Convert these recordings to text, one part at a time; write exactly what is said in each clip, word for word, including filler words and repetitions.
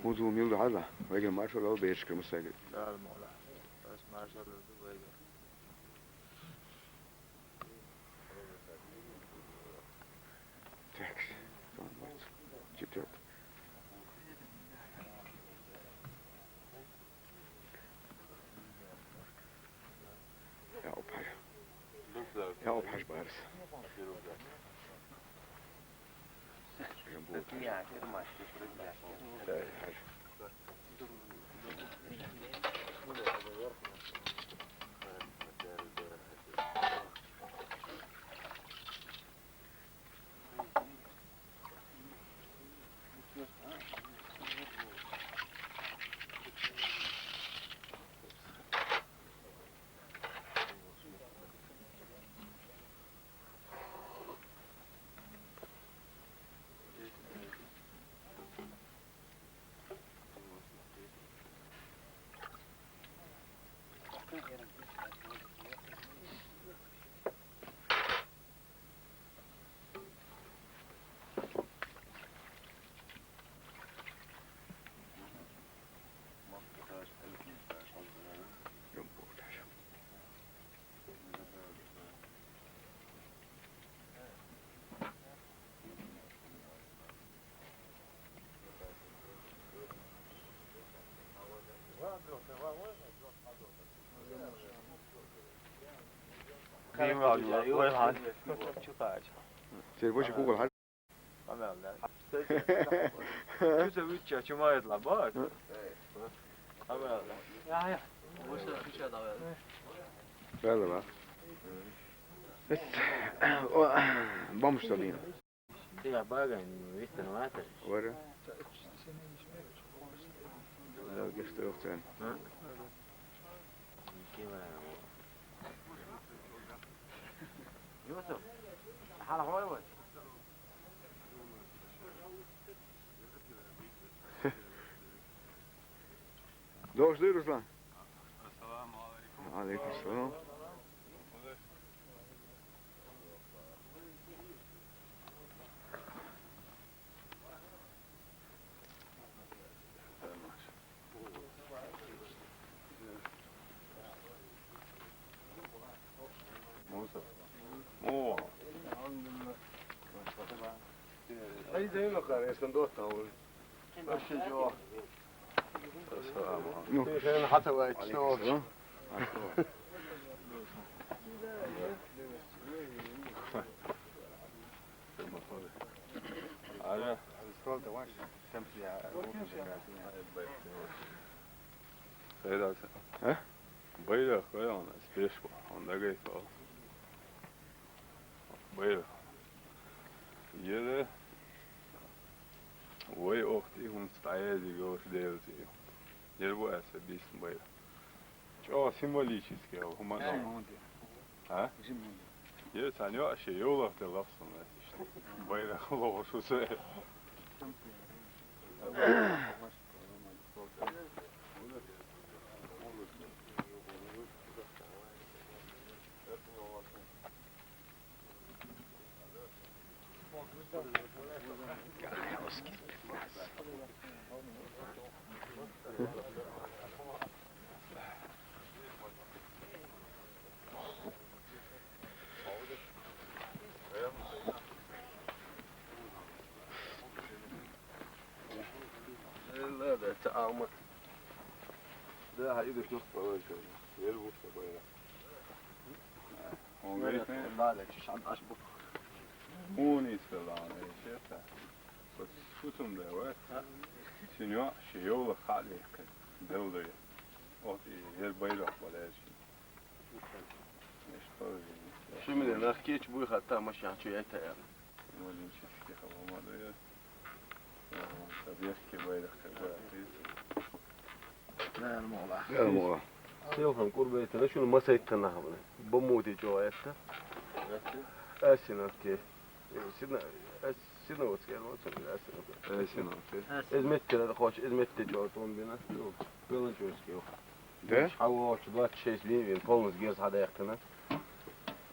ХӀун ду, мила ду хьажал, вайгара маршалла ду берашкара, массайгара. Дала мукъ лахь. Ас маршалла ду вайгара. Так, четвёртый. Якъуб-Хьажа. Якъуб-Хьажа бахар из. Теперь больше кукол. Чу ца вичча, чу ма ятла, бац? Амралла. Я, я. Правда, ба? Эс, о, бомж, что ли? Ты я багай, вистан ватар. Вара. Да, где что, охтен? А? Кивая. Юсуп, хала хой вай. Дожди, Руслан. Ассаламу алейкум. Алейкум салам. О. Ай, зэ, ну, конечно, до того. Вообще, чё? Ну, ты же на хата лайк, что? Алло. Къайдаса? А? Байрах къайдана, спешба, он дагайфа. Байрах. Ере вай охти хун стаязига ош делзи. Ер бу аса бисн байрах. Чо символический, хуман. А? Е, цанё, ше, ёлах де лафсун, иште. Байрах лошу се. Ла, да, ца алма. Да, хайда, шнух, балай, шо. Ер бу, байра. Он говорит, не? Да, да, чиш, ан, аш, бу. Муни, сказал, не, честно. Фусум да, ва. Синё, шиёла, хали, дел да. Вот, и ер байра, балай, ши. Шимли нах кеч буй хатта машин чу яйта яр. Модин чиски хавамадо я. Табехки байрах как бы. Нормально. Нормально. Селхан курбайта, шуну масайта нахабна. Бамути чо это. Асинатки. Сина, Синовский, вот, Асинатки. Асинатки. Из метте хоч, из метте чо тон бина. Пеланчурский. Да? Хавочу двадцать шесть линвин полностью герз хадаяхтана.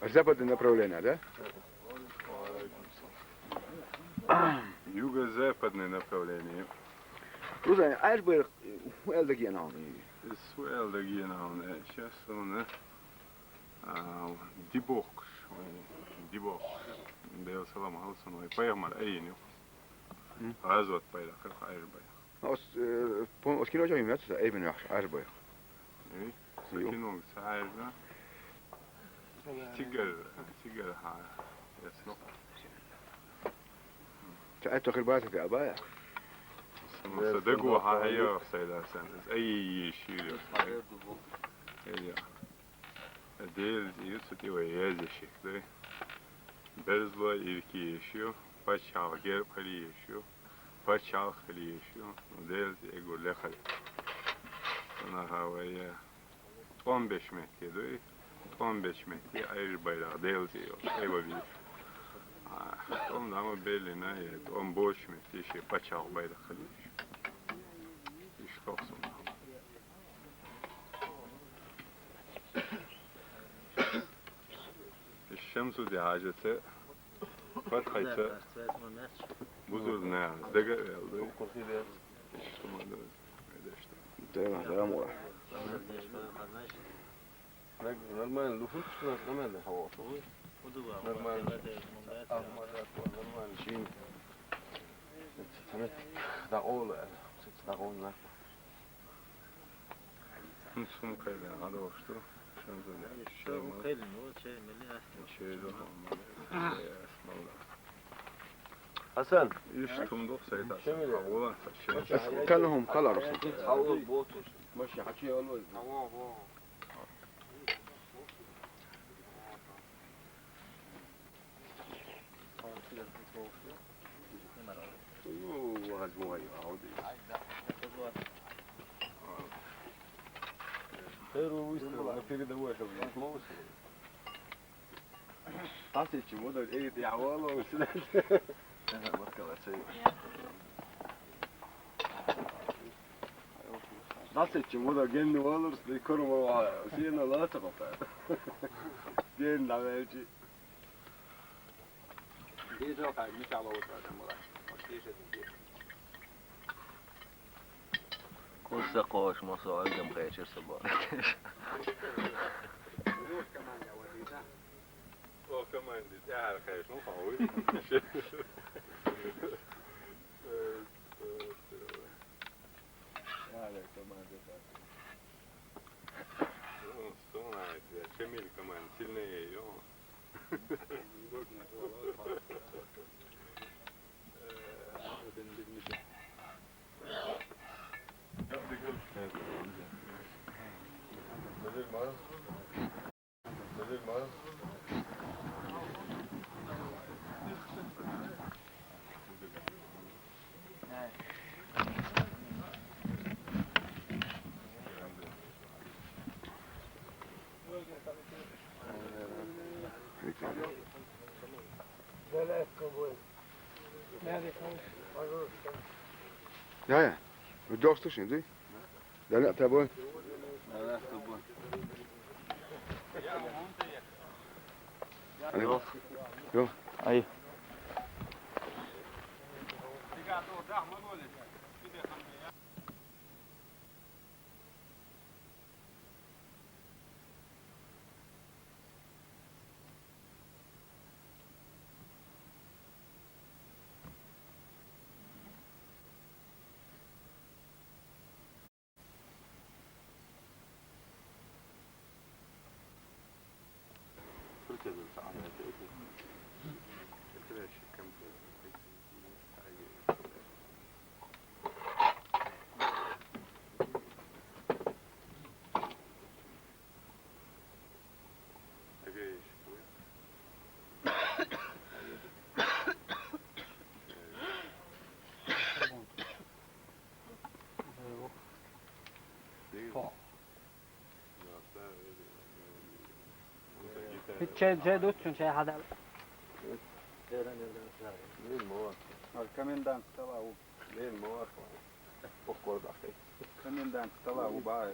Западное направление, да? Юго-западное направление. Рузан, Ӏаьржа байракх хӀун аьлла дагадеана хьуна? Иза хӀун аьлла дагадеана хьуна, э, сейчас хьуна, а, ди бохкаш, ой, ди бохкаш. Делан салам хилда цунна, вай пайхамара айина ю. М. ГӀазот байракх ю, Ӏаьржа байракх. Оцу, э, по-моему, оцу кино чохь ю моьтту сан, айбина яхаш, Ӏаьржа байракх. Эй, сан кинога ца Ӏаьржа. Цигара, цигара хьан, ясно. Ца аьтто хир бац те, а бая? Сан даго хьан хьайо, Сайдасан. Ай, ай, ай, шийла. Ай, я. Делан цӀе ю цу тӀе вай язъеш дай. Берзалой иркъе йиш ю, пачхьалкхан герб хила йиш ю, пачхьалкх хила йиш ю, Делан цӀе гур лехара. Цунах вай тӀом бечу метте дуй, тӀом бечу метте Ӏаьржа байракх Делан цӀе йолуш, айбаби. А, тӀом дӀа ма беллина, я тӀом боцучу метте шен пачхьалкх байракх хила йиш ю. Иштта хӀокху сунах. Шамсудин-Хьаьжас Фатхьица бузург нахана дага а ваьлла дуй. Иштта ма ду, дайна, дайна ма вара. Нормально, ну, фу, что нас нормально, хавош. Нормально. Нормально. Шин. Цамет дакъола, цамет дакъола нах. Ну, сум кхайдина, хьан догӀуш ду? Шен зуда. Шен ма кхайдина, вот шен мели аста. Шен ду, хьан ма. Шен аста, малла. Хасан. Иш тум дох сайта. Шен мели? Хьан волан са шен. Ас калахум каларус. Хьан вол ботуш. Маши хьачи алва. Хьан вол, вол. Первый выстрел на передовой, это выстрел. Тасичи мода эти авало сюда. Вот колосей. Дасичи мода генни валурс, ди курма сиена лата бата. Ген давелчи. Дезо кай мисало утра мура. Курса кош мосо альгам кайчер собо. О, команде тяхар кайш, ну, хауй. Э, э, э. Ага, команда так. Ну, что знает, я, Шамиль команда сильнее, ё. Ja, ja. Du darfst nicht, du? Dann hat er wohl. Ja, das ist gut. Allez. Jo. Allez. Hiç şey, şey tutsun, şey hadi. Комендант стола у. Комендант стола у бай.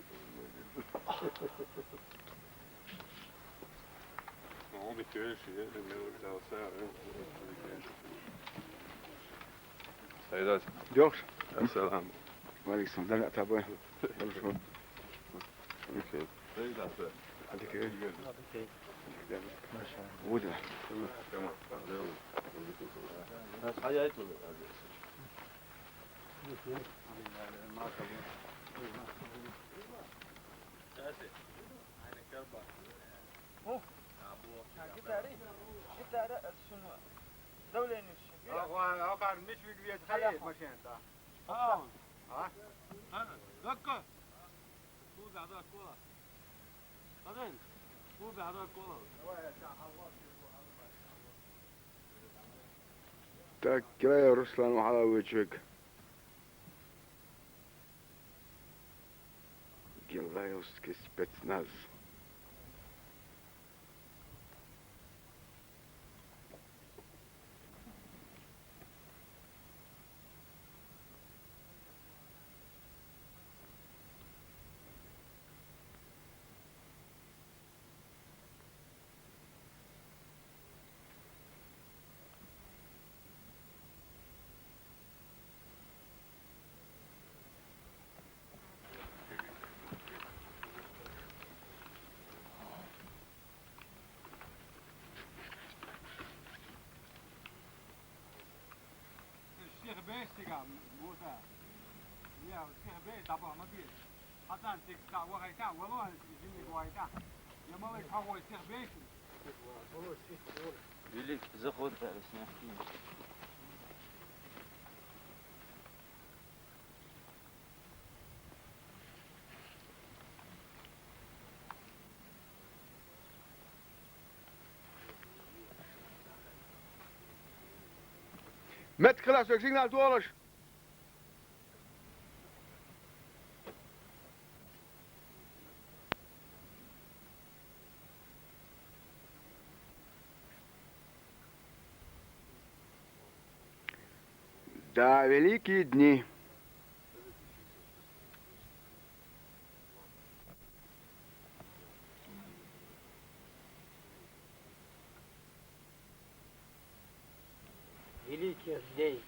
Сайдас. Дёхш. Ассалам. Александр, а тобой? Хорошо. Окей. А ты кого? Окей. Вот, да. Tamam. Hayal et onu. Gitari, gitari, şunu. Davleniş. Agar mı bir tane maşın da. ها ها دكة. طول بعضها كولا. بعدين طول بعضها كولا. Так, Гилаев Руслан, Ухаловичек. Гилаевский спецназ. الشيخ بيش تقع موسى. يا الشيخ بيش دابا ما بيه. حتى انت تقع وغيتا ولو جيني وغيتا. يا مالك هو الشيخ بيش. Велик заход сняхи. Met klas, signal doorlis. Да, великие дни. Великих дней.